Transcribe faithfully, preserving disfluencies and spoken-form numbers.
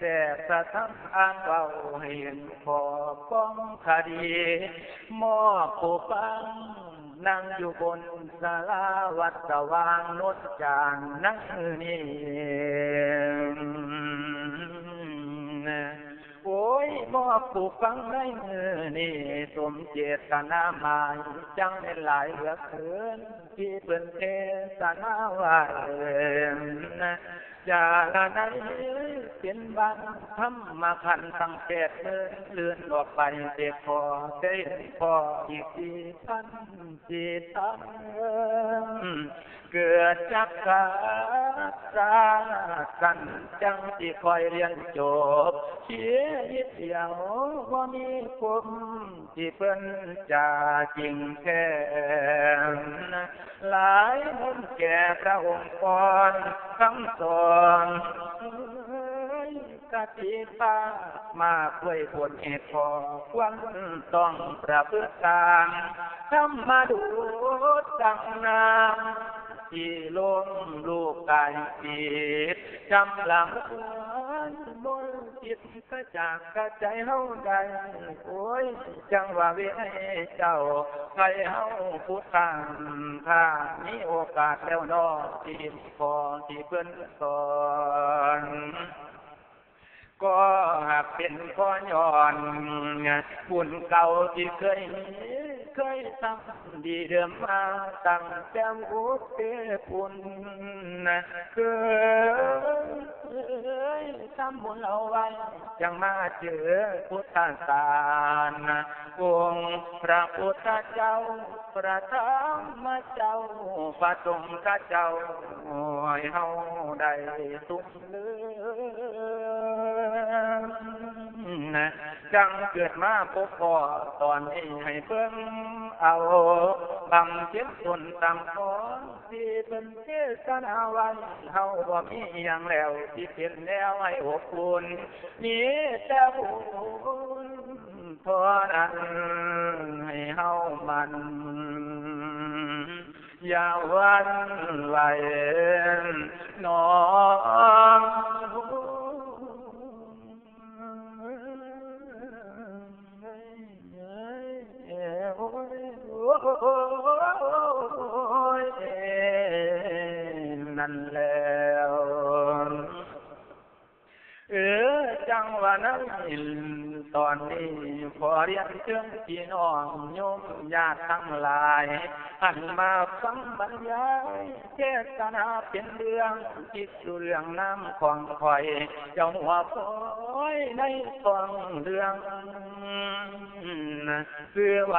แต่สะท้ำอ่านเว้าให้เห็นข้อปองคดี มอบผู้ฟังนั่งอยู่บนศาลาวัดสว่างโนนจานในมื้อนี้ โอ้ย มอบผู้ฟังในมื้อนี้ สมเจตนาหมาย จั่งแม่นหลายเหลือเกิน ที่เพิ่นเทศนาไว้ จาละในเป็นบางธรรมขันธ์ตั้งแปดหมื่น เลื่อนออกไปเจ็ดข้อ เจ็ดข้ออีกสี่พันสี่พัน เกิดจากกาสาสันจังสิค่อยเรียนจบ เสียนิดเดียวบ่มีคม ที่เพิ่นจะจริงแท้ หลายมุมแก่พระองค์ก่อนคำสอน กติปามากด้วยผลเหตุพอควรต้องประพฤติตาม ธรรมดูดดังน้ำที่ลมลูกกายจิต จำหลังควรมนต์จิต กระจากกระใจเฮาได้ โอ้ย จังว่าวินัยเจ้า ใครเฮาผู้ข้างข้ามีโอกาสแล้วเนาะ ที่ขอที่เพิ่นสอน ก็หากเป็นข้อย้อน บุญเก่าที่เคยมี เคยทำดีเดิมมาตั้งแต่บุพเพปุนนะ เคยทำบุญเอาไว้ จังมาเจอพุทธศาสนา องค์พระพุทธเจ้า พระธรรมเจ้า พระสงฆ์เจ้า ให้เฮาได้สุข เลิศนะ จังเกิดมาพบพ้อตอนนี้ให้เบิ่งเอา บำเพ็ญตนตามข้อที่เพิ่นเทศนาไว้ เฮาบ่มีหยังแล้วที่เป็นแนวให้อบอุ่น มีแต่บุญเท่านั้น ให้เฮามัน อย่าหวั่นไหวน้อง นั่นแล้ว เออ จังว่านั้น ตอนนี้ขอเรียนเชิญพี่น้องโยมญาติทั้งหลาย หันมาฟังบรรยายเทศนาเป็นเรื่อง คิดอยู่เรื่องน้ำของข่อย เจ้าหัวปอยในท้องเรื่อง คือว่า